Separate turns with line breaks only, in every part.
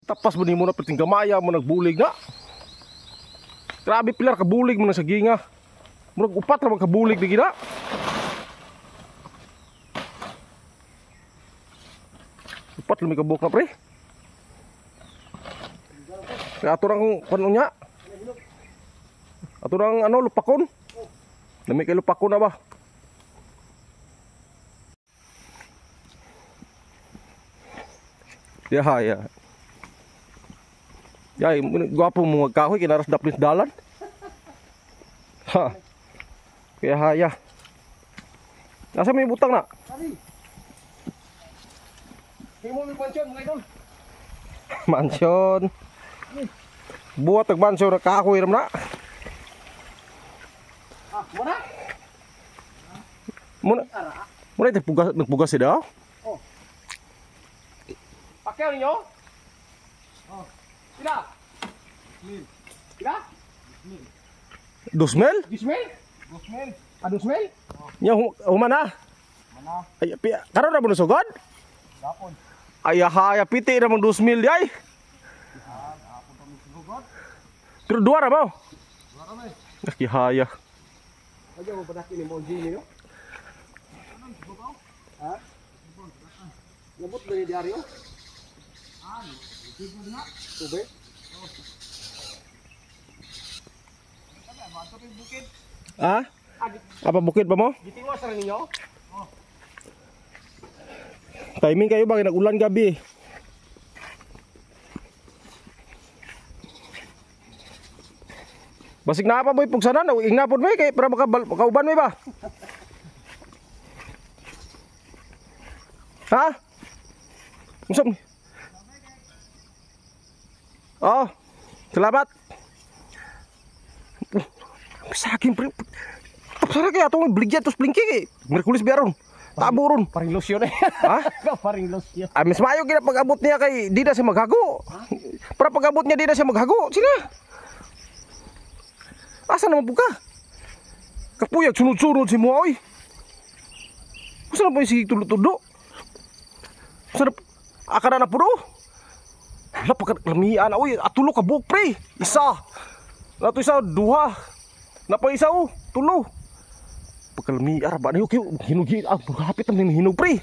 Tapas mo nimo na perting gamaya mo nagbulig na. Grabe pilar kabulig mo na sa ginga. Murag upat ra magkabulig di gina. Upat lumi kabuk na pre. Kaya ato rang kuno nya. Ato rang ano lupakon. Lami kay lupakon na ba? Ya ya. Ya, gwapo mo magkahoy kinaras daplis dalan. Ha. Kaya haya. Nasa may butang na?
Himo mi pansyon mga idol.
Mansyon. Buhat og mansyon na kahoy ram na.
Ah, muna.
Muna. Muna ito pugas, nagpugas sila.
Oh. Pakyaw ninyo? Oh. Pila? Mil. Pila?
2,000?
2,000? 2,000. Ah, 2,000?
Nya humana.
Mana?
Ay, karon na mo sugod?
Gapon.
Ay, haya piti na mong 2,000 di ay. Pero duwa ra mo.
Duwa ra may.
Nakihaya.
Ayaw mo padaki ni Monji niyo? Ha? Nabot ba ni diaryo? Tubig?
Ha? Apa bukid ba mo?
Gitingwas ra ninyo?
Oh. Timing kayo ba nag-ulan gabi? Basig na pa boy pugsanan, ingna pod mo kay para makauban mo ba? Ha? Unsa? Oh. Salamat. Sa akin pre. Tapos kaya atong bligya tos blinky kay. Merkulis biaron. Tabo ron.
Paring lotion eh.
Ha?
Paring lotion.
Ay, mas maayo gina pag-abot niya kay di na siya maghago. Para pag-abot niya di na siya maghago. Sina. Asa naman po ka? Kapuyag sunod-sunod si mo oy. Asa na po yung sige tulo-tulo? Asa na akara na puro? Hala pagkalamian na oy, atulo ka buok pre. Isa. Nato isa duha. Napa isa oh, tulo. Pagkalamian ra ba niyo kayo hinugi ah, hapit na hinog pre.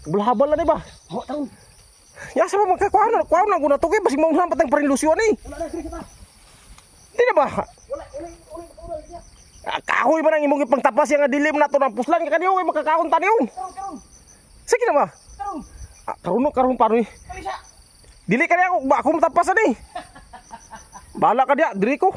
Bulhabal na ni ba?
Ho taron.
Ya sa magkakuha na, kuha na ko na to kay basig maunhan patang paring lusyon eh.
Wala na kini kita.
Di na ba?
Wala wala wala wala.
Ah, kahoy ba nang imong ipangtapas yang dilim na to ng puslan kay kaniyo kay makakaon ta niyo.
Karon karon.
Sige na ba?
Karon.
Ah, karon karon pa eh.
Kali siya.
Dili kani ako ba akong tapasan eh. Bahala ka diya, diri ko.